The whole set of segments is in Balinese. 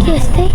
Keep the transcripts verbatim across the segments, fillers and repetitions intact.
¿Qué este?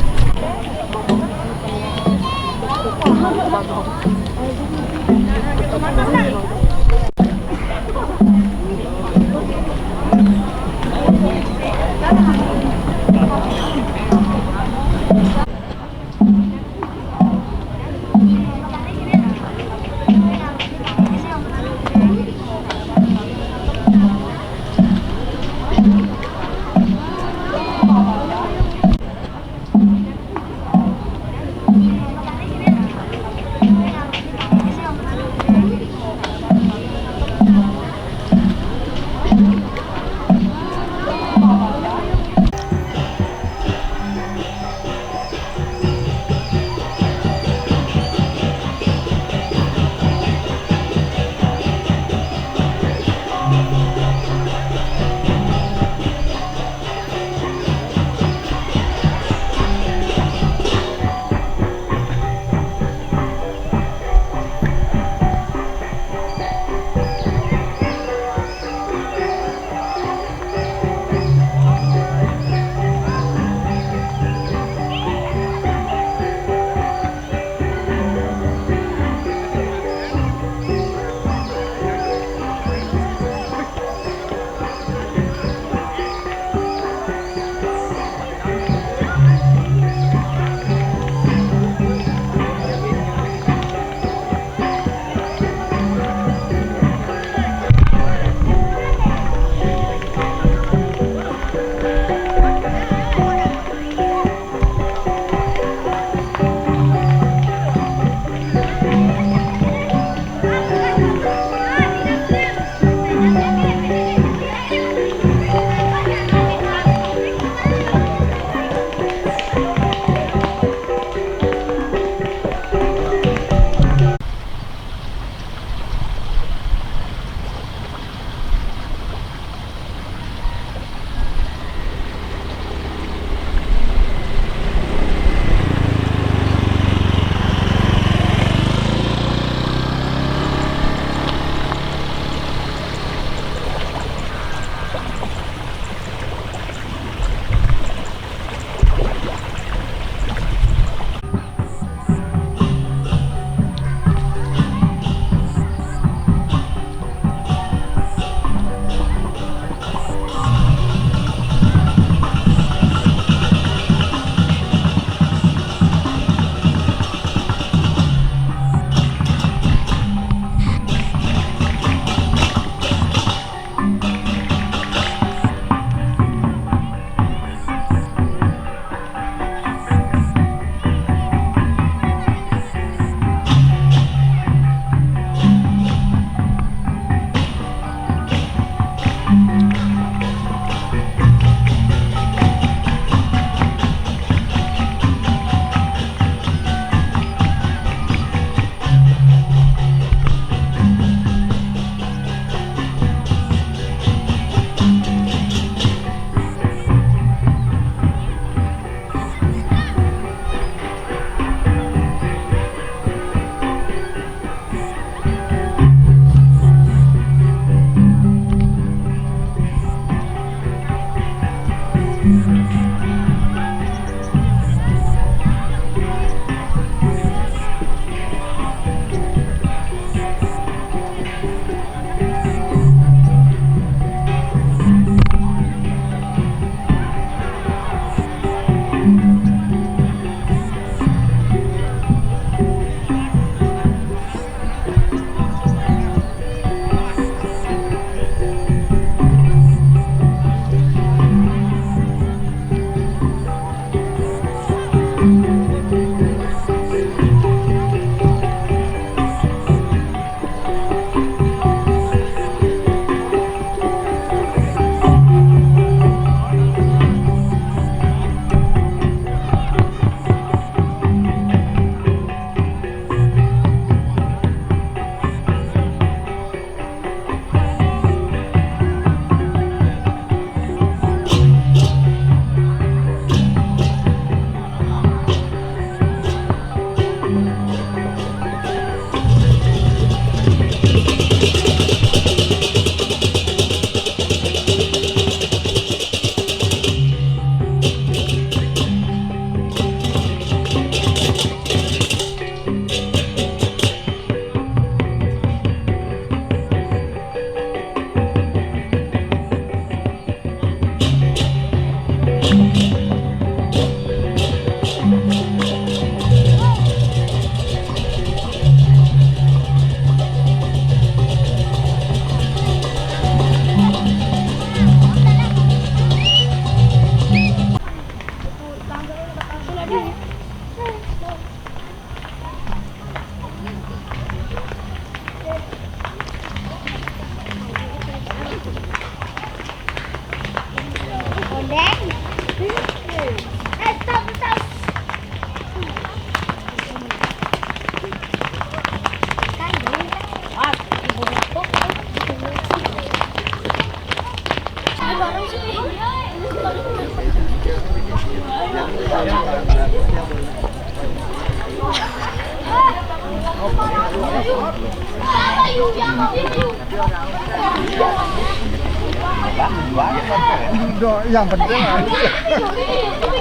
Yang penting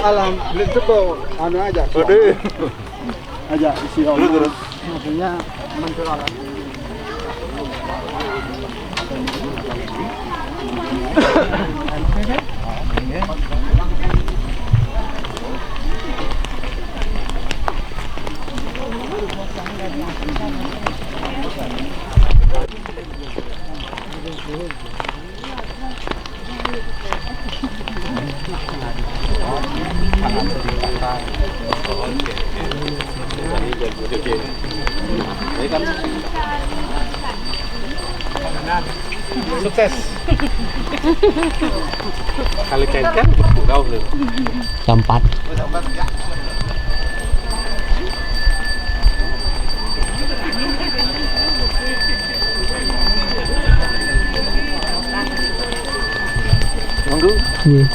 alam beli tepung anu aja. Waduh. Aja isi terus, terus. Maksudnya menculang. Sukses. Kali cengker, jauh nih. Keempat. Monggo. Nggih.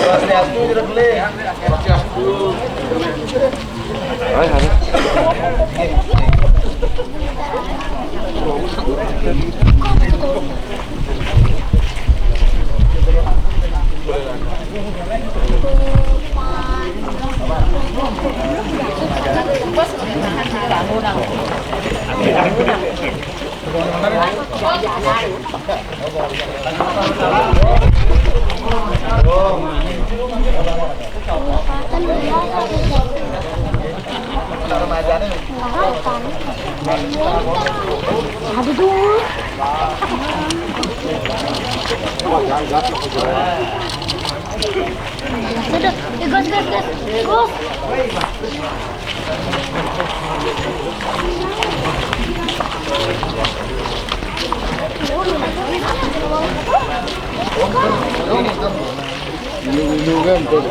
Swastiastu, kita beli. Swastiastu. Hai, hai. Aduh, duh. Aduh, eh, gas, gas, gas. Gas. Ini, ini kan tuh.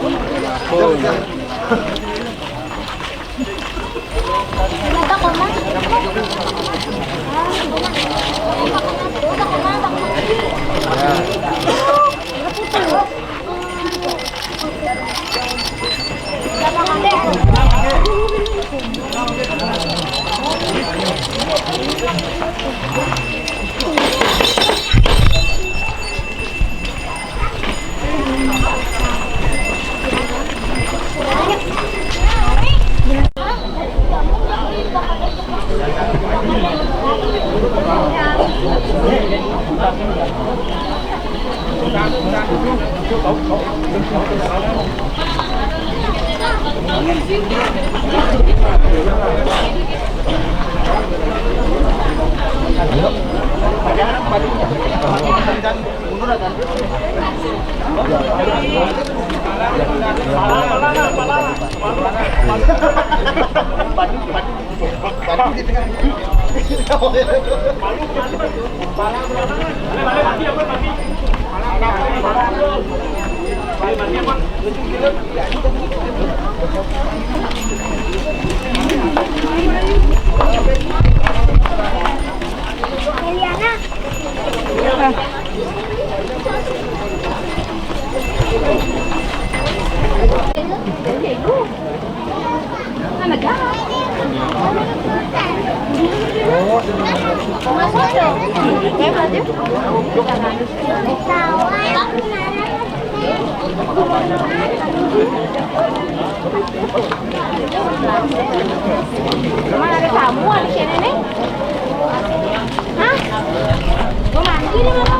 Mana ada tamu di sini nih? Hah? Mau mandi nih, Mama?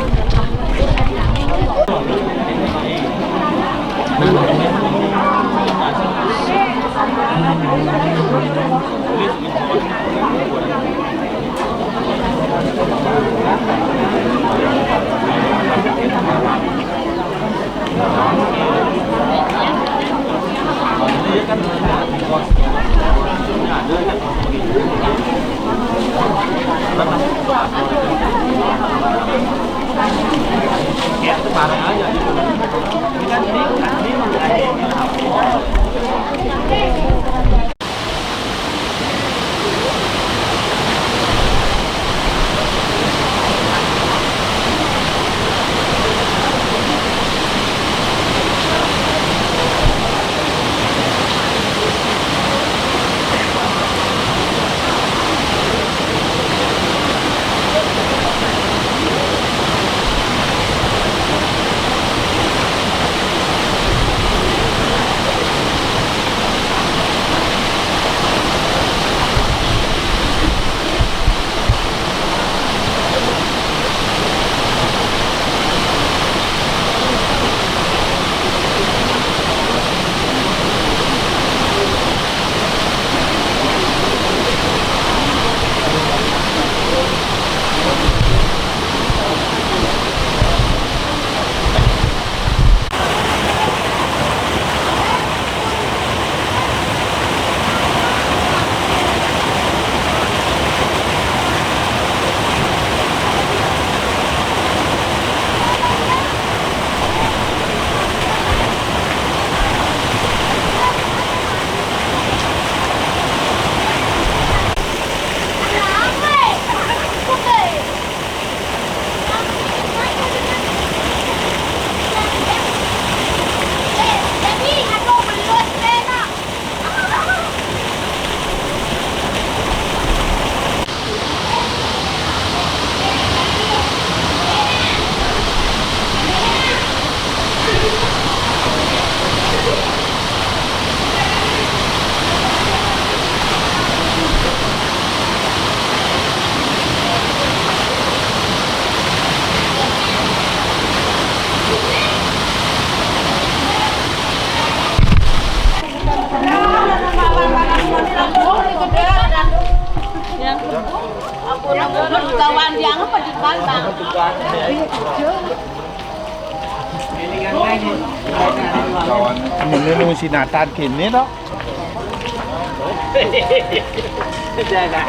Kawan, ini nunggu si Nathan kini toh.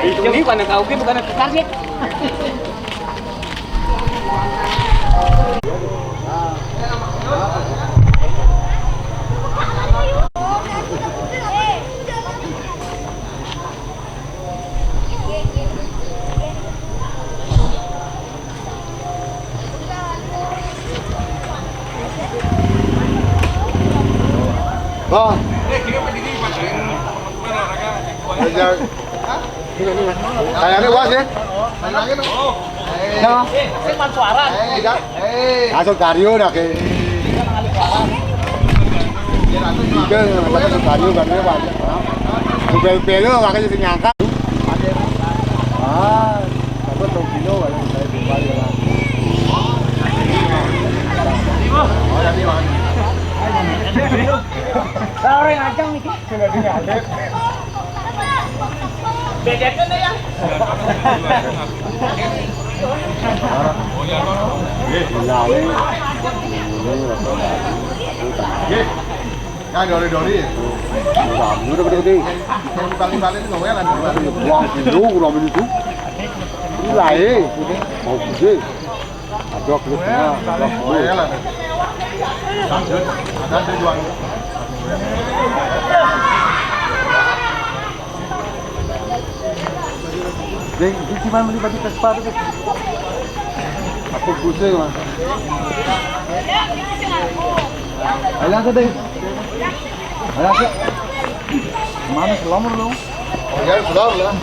Ini bukan kau, bukan kekasih. Bang. Ajar. Kayaknya was ya. Nah. Langsung karyo dah ke. Iya, langsung karyo kan dia banyak. Bel-bel pakai jadi nyangka. Ah, aku tahu kilo kalau saya kembali lah. Orang yang ajang nih. Sudah dinyalip. Bedakan ya. Nggih. Nggih. Kang Dori-Dori. Ora, ora, ora, ora. Balik-balik ini ngomongnya lagi balik. Wah, dulu kurang itu. Ini lah, eh. Mau gede. Ada klubnya, ada klub. Ada tujuan. Ding, di sini mana beli baju Vespa tu? Apa busa, Mas? Ayo, Ding. Ayo, mana selamat dong? Ya, selamat lah.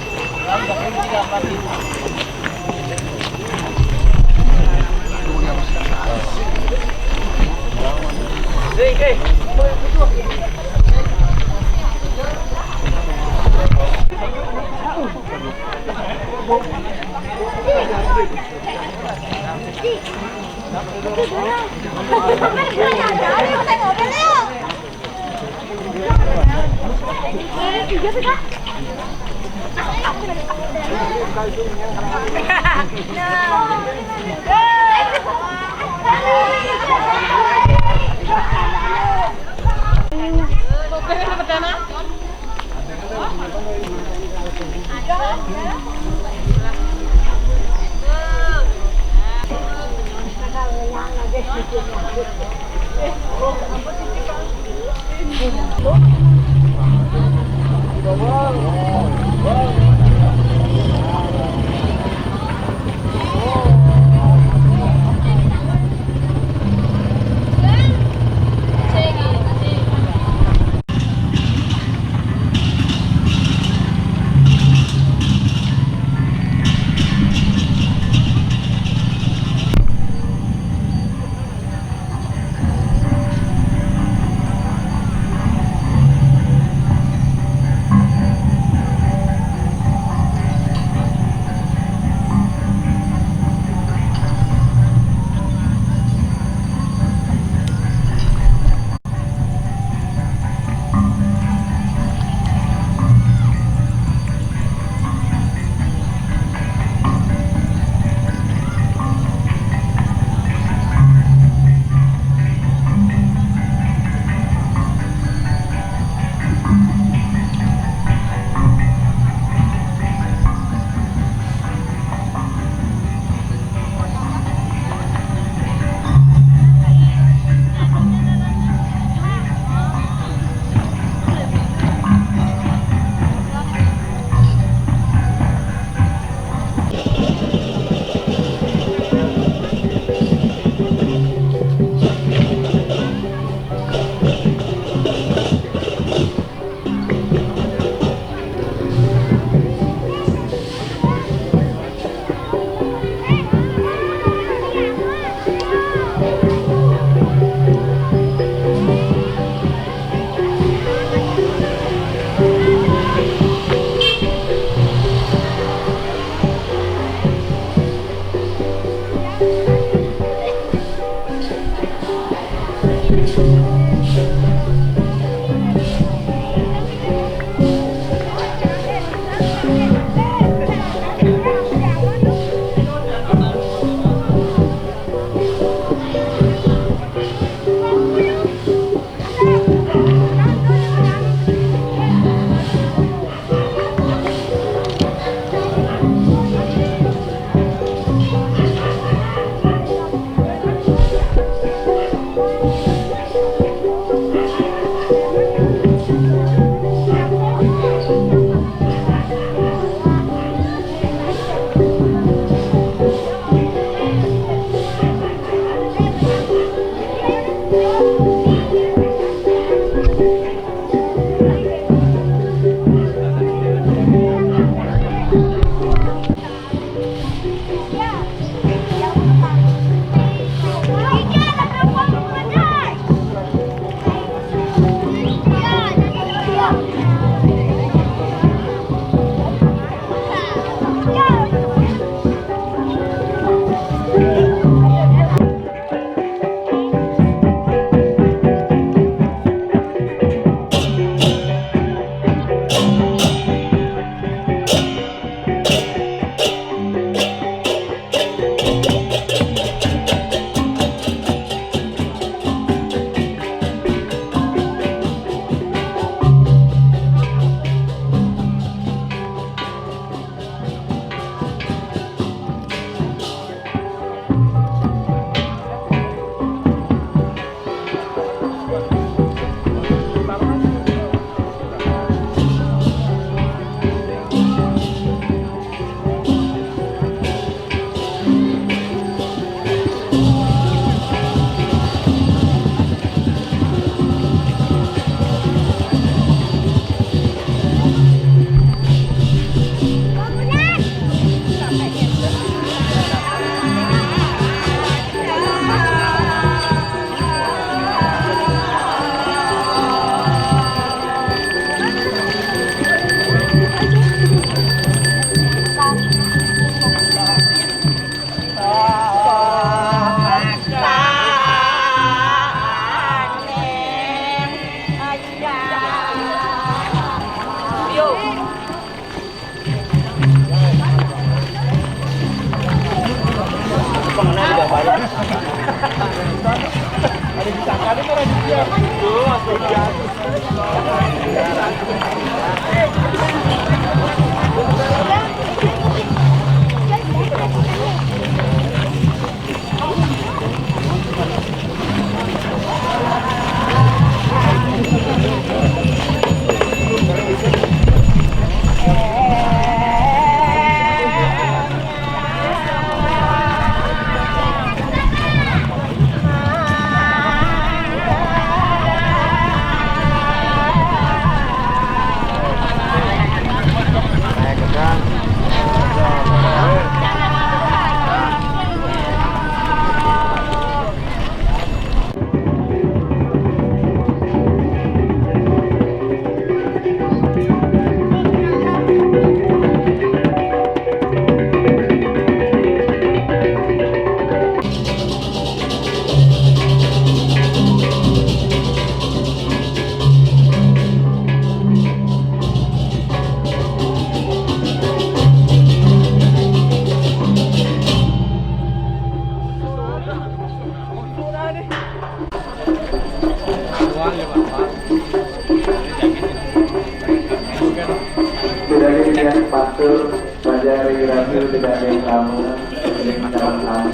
Tidak ada yang patut pada hari Rabu, tidak ada yang lama, tidak ada yang lama.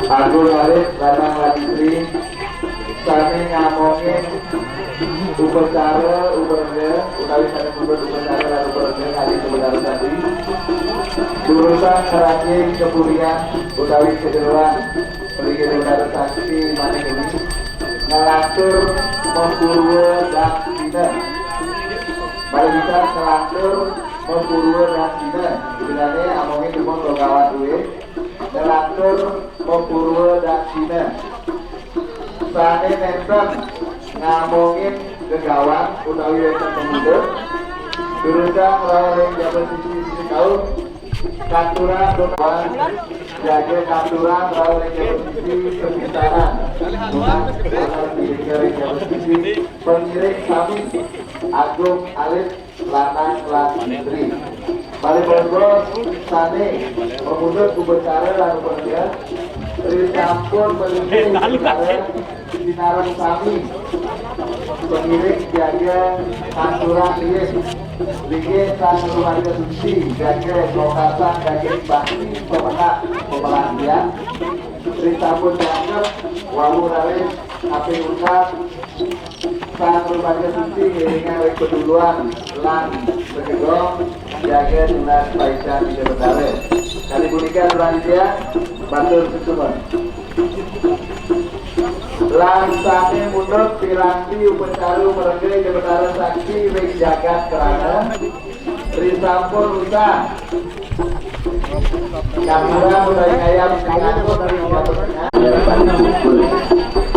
Aku Arif, lanang lan istri, sami ngamongin upacara, upacara, utawi sami mundut upacara lan upacara kali sebentar tadi. Urusan ngeranjing kepurian utawi kejeroan, pergi sebentar sakti mana geni, ngelantur mempurwa dan dina. Balik bisa ngelantur mempurwa dan dina. Sebenarnya amongin cuma begawan duit, ngelantur mempurwa dan dina. Sane nenten ngamongin gegawan utawi wenten pemuda, durusang rauh ring jaba sisi sisi kaum, katuran begawan, jaga katuran rauh ring jaba sisi kebisanan. Tuhan, Tuhan, diri ring jaba sisi pengiring sami, agung alit, lanang lan istri. Malih bos-bos sane mamundhut upacara lan upacara, risampun melinggih upacara sinareng sami. Pengiring jaga katuran riyin. Linggih sang keluarga suci, jaga lokasang daging bakti pemenak pemelantian. Risampun jangkep, wau raris kaping ungkap, sang rumaja suci ngiringan ring peduluan lan pegedong, jaga nunas paican Ida Betara. Kali punika selanjutnya, matur suksma. Lan sami mundhut piranti upacara merengge Ida Betara Sakti ring jagat krana. Risampun rusak. Kamura mulai kayam kayam dari jatuhnya.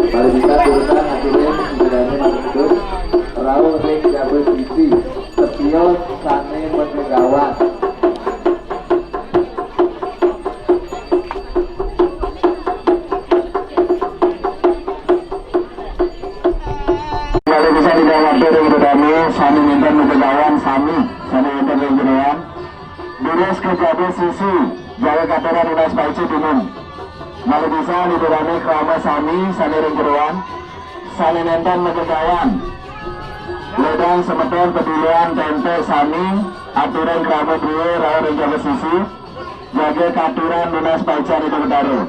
Paling kita urusan akhirnya sebenarnya maksud rauh ring jaba sisi, setio sane magegawan. Malih pisan Ida Matur ring Ida Dane, sami nenten magegawan, sami, sami nenten ring jeroan. Durus ka jaba sisi, jaga katuran nunas paica dumun. Malih pisan Ida Dane krama sami, sami ring jeroan, sami nenten magegawan. Ledang semeton peduluan tentek sami, aturan krama dua rauh ring jaba sisi, jaga katuran nunas paican Ida Betara.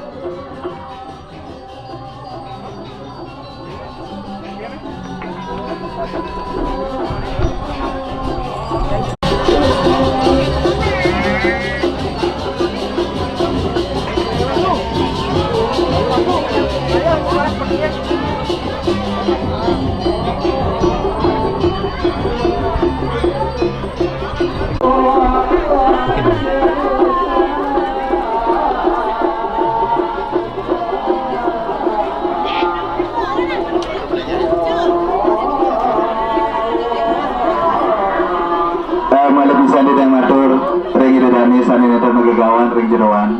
Eh, malih pisan titiang matur ring Ida Dane sane nenten magegawan ring jeroan.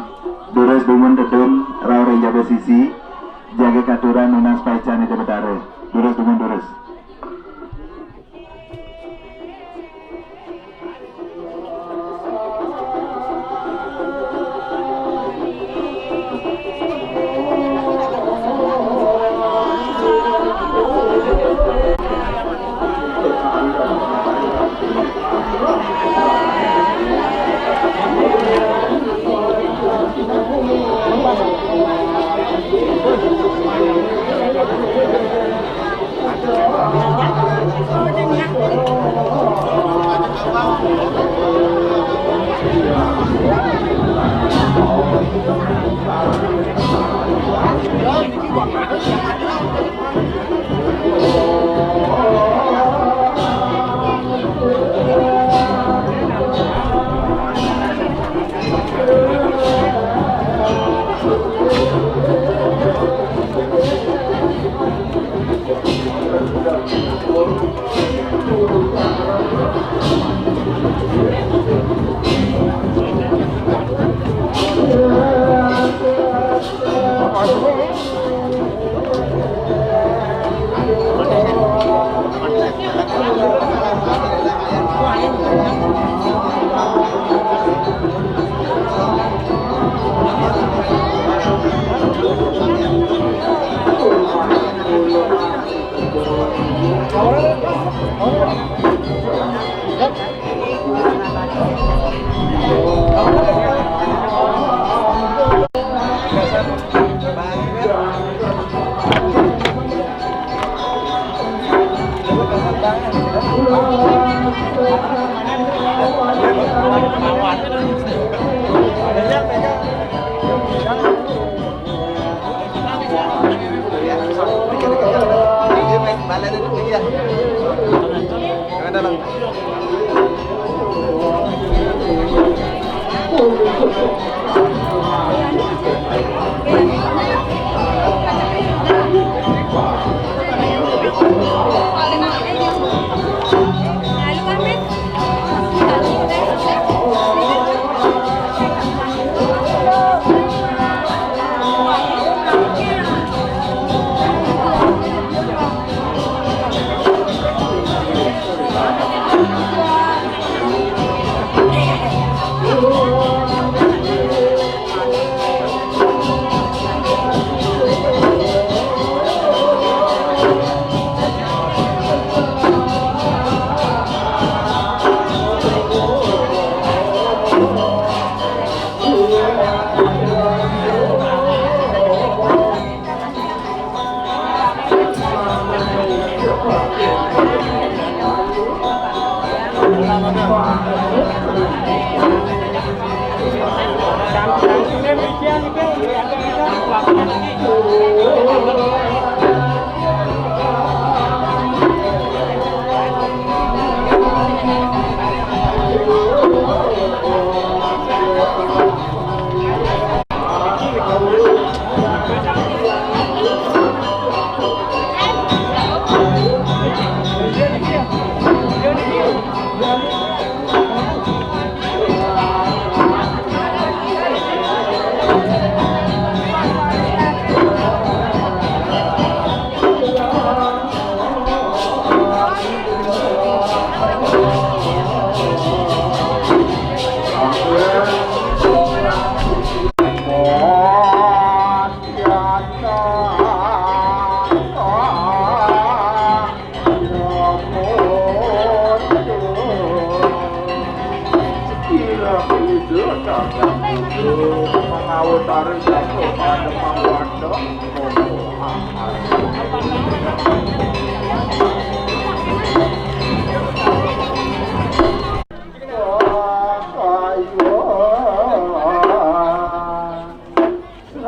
Durus dumun tedun rauh ring jaba sisi, jaga katuran nunas paican Ida Betara. Durus dumun durus.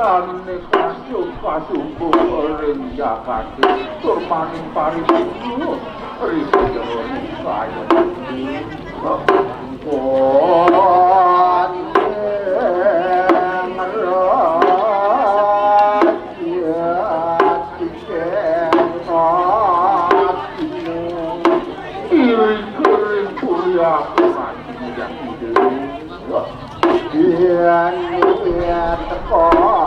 Sarane kasuk kasumbuh ring jagate, tur maning paribasa ring sajeroning kaya. Iring-iring kuliah mati yang ide. Yen, yen teko